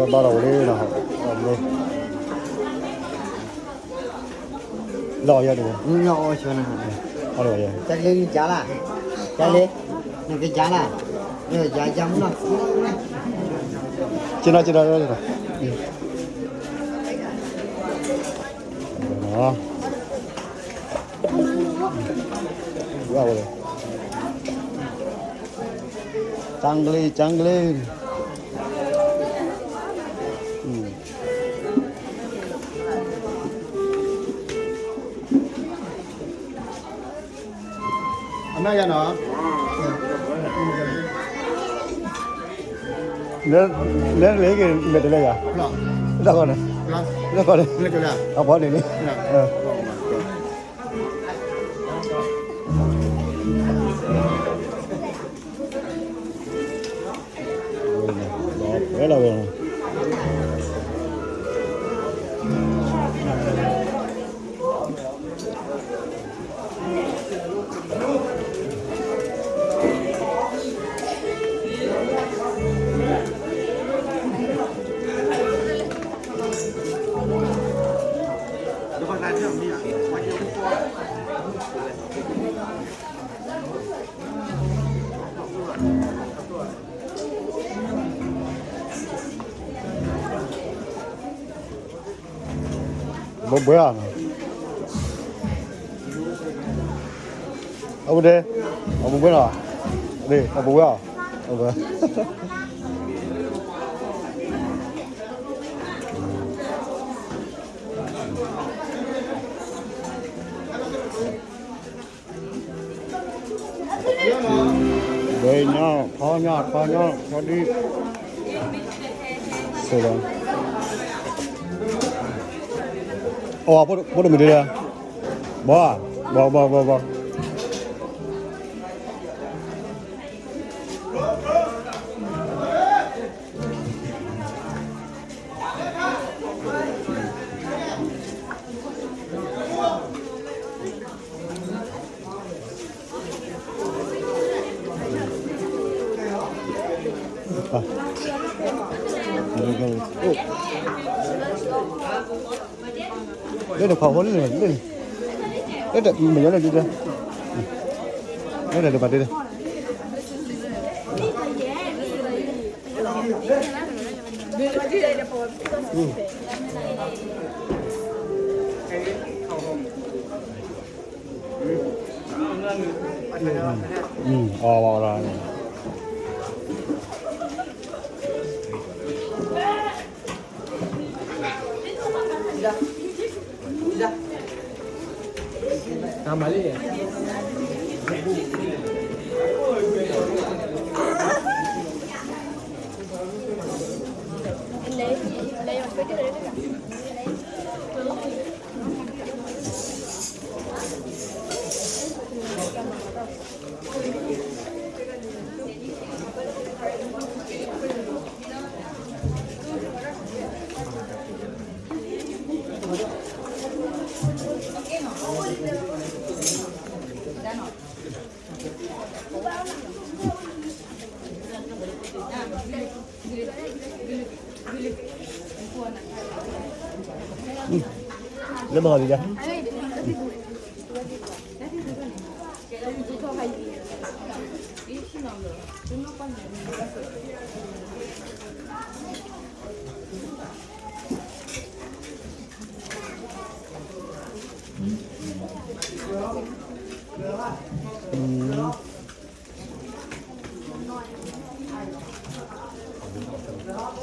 ဘၣ်ဒီးဝဲလၢနီၤ, လီၤယၤဒိၣ်, လီၤအီၣ်ဆၢနၤ, အီၣ်လီၤယၤ, ကလဲနကလဲ, ကလဲ, နကလဲ, နကလဲမနီၤ, ကနီၤကနီၤကနီၤ, ဝဲဝဲ, ကၠၢ်ကလ့, ကၠၢ်ကလ့. အမ့ၢ်ယၤနီၤ, လဲၤလဲၤက့ၤမဲာ်တလဲၤယၤ, လၢကီၢ်န့ၣ်, လၢကီၢ်န့ၣ်, အပှၤန့ၣ်န့ၣ်, ဝဲလီၤဝဲ. ဘိဘွဲဧါ, အဝဲဒဲ, အဘိဘွဲလီၤ, အဘိဘွဲဧါ, အဘိဘွဲ. ဘဲညါ, ထီညါ, ထီညါ, ထီဒံ, ဆိလီၤ, အီ ဖိတမုၢ်ဒဲဒၣ်, ဘီ, ဘီ, ဘီ, ဘီ, ဘီ. လၢတခွါဖိလၢန့ၣ်, လၢတမ့ၢ်ယၤလၢဒ်လဲၣ်, လၢတၢ်တပာ်တ့ၢ်လၢ, အီ ဝဲလီၤ. တၢ်မၤလံ.